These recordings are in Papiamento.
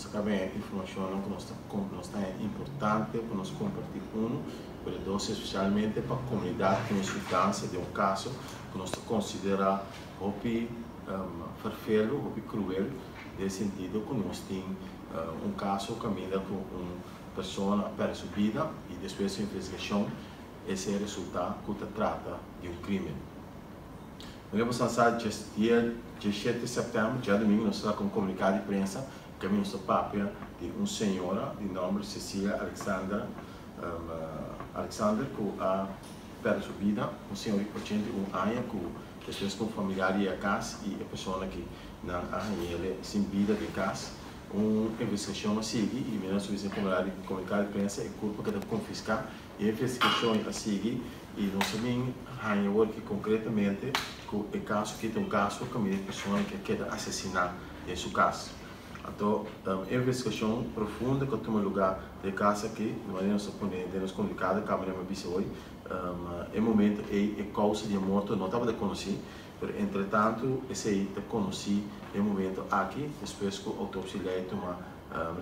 Nos a kaba e informashonnan ku nos ta nos ta haña importante pa nos kompartí unu, pero dos espesialmente pa komunidat ku nos yudansa den un kaso ku nos ta konsiderá hopi ferfelu, hopi kruel, den sentido ku nos tin un kaso kaminda ku un persona a pèrdè su bida i despues di investigashon esei resultá ku ta trata di un krímen. Nos a pasa sa dia diesshete sèptèmber, djadumingu, nos a saka un komuniká di prensa kaminda nos ta papia di un señora di nòmber Cecilia Alexandra Alexander ku a pèrdè su bida, un señora di 81 aña ku despues ku un familiar yega kas i e persona aki nan a hañ'el sin bida den kas. Un investigashon a sigui i manera nos a bisa den e komuniká di prensa e kurpo keda konfiská. E investigashon a sigui i nos a bin haña awor ki konkretamente ku e kaso aki ta un kaso kaminda e persona ke a keda asesiná den su kas. Anto e investigashon profundo ku a tuma lugá den e kas aki, di manera nos a pone den nos komunikado kaba mi a bisa hoy, e momento ei e kousa di e morto no tabata konosí, pero entretantu esei ta konosí den e momento aki despues ku outopsia lei tuma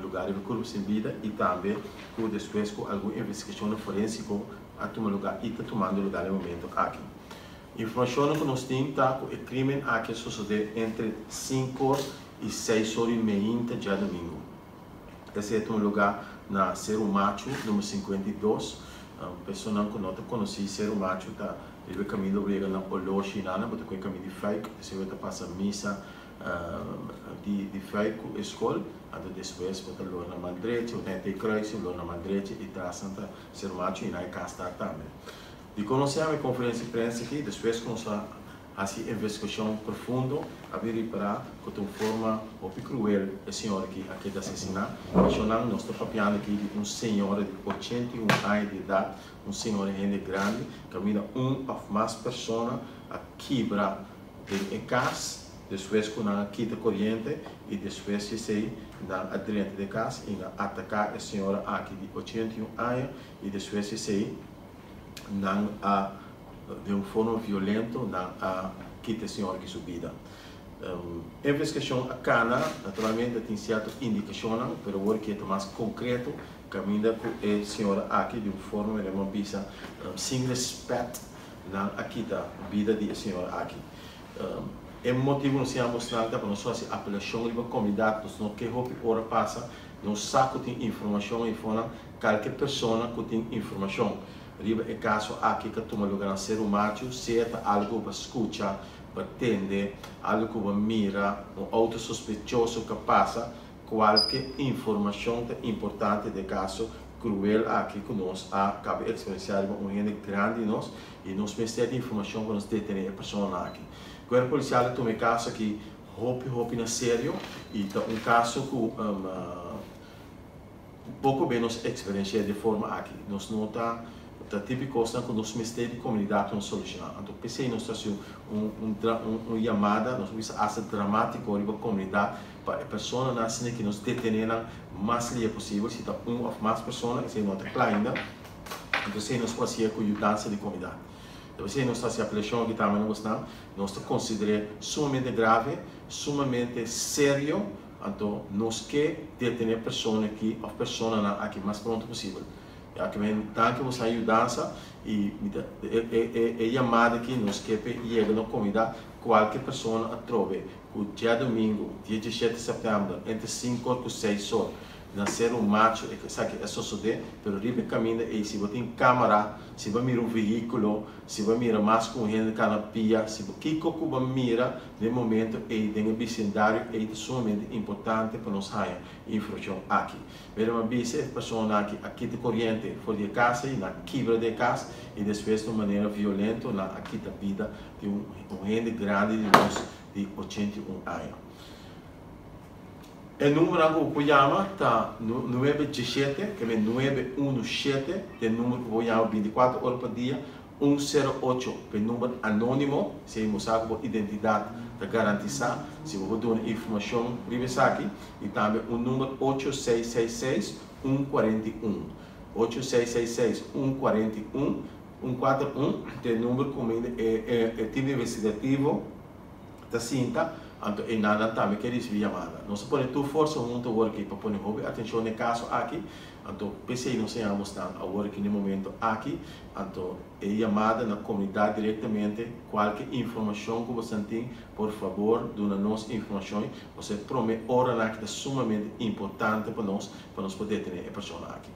lugar riba e kurpo sin bida i tambe ku despues ku algun investigashonnan forensiko a tuma lugar i ta tumando lugar na e momento aki. Informashonnan ku nos tin ta ku e krimen aki a sosodé entre sinkor i seis or i meinta djadumingu. Esei a tuma lugar na Seru Machu number 52. Personanan ku no ta konosí Seru Machu ta riba e kaminda bo yega na Oloshi nana bo ta kohe kaminda di Fuik, esei bo ta pasa misa di di Fuik ku e skol, anto despues bo ta lora na man drechi, bo ta henter e kruising lora na man drechi i tras nan ta Seru Machu i na e kas ta tambe. Di konosé ami konferensia di prensa aki despues ku nos a hasi investigashon profundo a bin ripará ku ta un forma hopi kruel e señor aki a keda asesiná. Mishonnan nos ta papiando aki di un señora di 81 aña di edat, un señora hende grandi, kaminda un òf mas persona a kibra den e kas despues ku nan a kita koriente i despues di esei nan a drenta den e kas i nan a ataká e señora aki di 81 aña i despues di esei nan a den un forma violento nan a kita e señor aki su bida. Investigashon a kana, naturalmente tin sierto indikashonnan, pero awor ke ta mas konkreto kaminda ku e señora aki di un forma manera mi a bisa sin respet nan a kita bida di e señora aki. E motibu nos yama bosnan ta pa nos hasi apelashon riba komunidat, nos no ke hopi ora pasa, nos sa ku tin informashon i fonan Kalke persona ku tin informashon riba e kaso aki ka tuma luga na Seru Machu, sea ta algu ku bo a skucha, bo a tende, algu ku bo a mira, un outo sospechoso ka pasa, kualke informashon ta importante den e kaso kruel aki ku nos a kaba eksperensiá riba un hende grandi di nos i nos mester di informashon pa nos detené e personanan aki. Kuerpo Polisial a tuma e kaso aki hopi hopi na serio i ta un kaso ku Poko be nos eksperensh'é di e forma aki. Nos no ta ta tipi kosnan ku nos mester di komunidat pa nos solushoná. Anto p'esei nos ta hasi un un un yamada, nos bisa asta dramátiko riba komunidat pa e personanan asina ki nos detené nan mas lia posibel, si ta un òf mas persona, esei no ta kla ainda. Anto esei nos por hasié ku yudansa di komunidat. P'esei nos ta hasi apelashon aki tambe na bosnan. Nos ta konsider'é sumamente grave, sumamente serio. Anto nos ke detené persona aki òf personanan aki mas pronto posibel. Ya ke men danki boso a yudansa i mi ta e yamada aki nos ke p'e yega na komunidat kualke persona atrobe ku djadumingu dia 17 sèptèmber entre sinku or ku seis or na Seru Machu esaki a sosodé pero riba e kaminda ei si bo tin kamara si bo a mira un vehíkulo si bo a mira mas ku un hende kana pia si bo kiko ku bo a mira Den e momento ei den e bisendario ei ta sumamente importante pa nos haña e informashon aki. Mira mi a bisa e persona aki a kita koriente for di e kas ei, nan a kibra den e kas i despues na un manera violento nan a kita bida di un hende grandi di nos di 81 aña. E numbernan ku bo por yama ta nuebe diesshete, ke men nuebe unu shete, ta e number ku bo por yama 24 ora pa dia. Un sero ocho p'e number anónimo, si bo sa ku bo identidat ta garantisá, si bo por duna informashon riba esaki, i tambe un number ocho seis seis seis un kuarenta i un, ocho seis seis seis un kuarenta i un, un kuater un, ta e number ku e e tim investigativo ta sinta. Anto einan tambe ke risibí yamada. Nos a pone tur forsa huntu awor aki pa pone hopi atenshon na e kaso aki. Anto p'esei nos a yama bosnan awor aki na e momento aki. Anto e yamada na komunidat direktamente, kualke informashon ku bosnan tin, por fabor duna nos informashon. Pasobra e promé oranan aki ta sumamente importante pa nos, pa nos por detené e persona aki.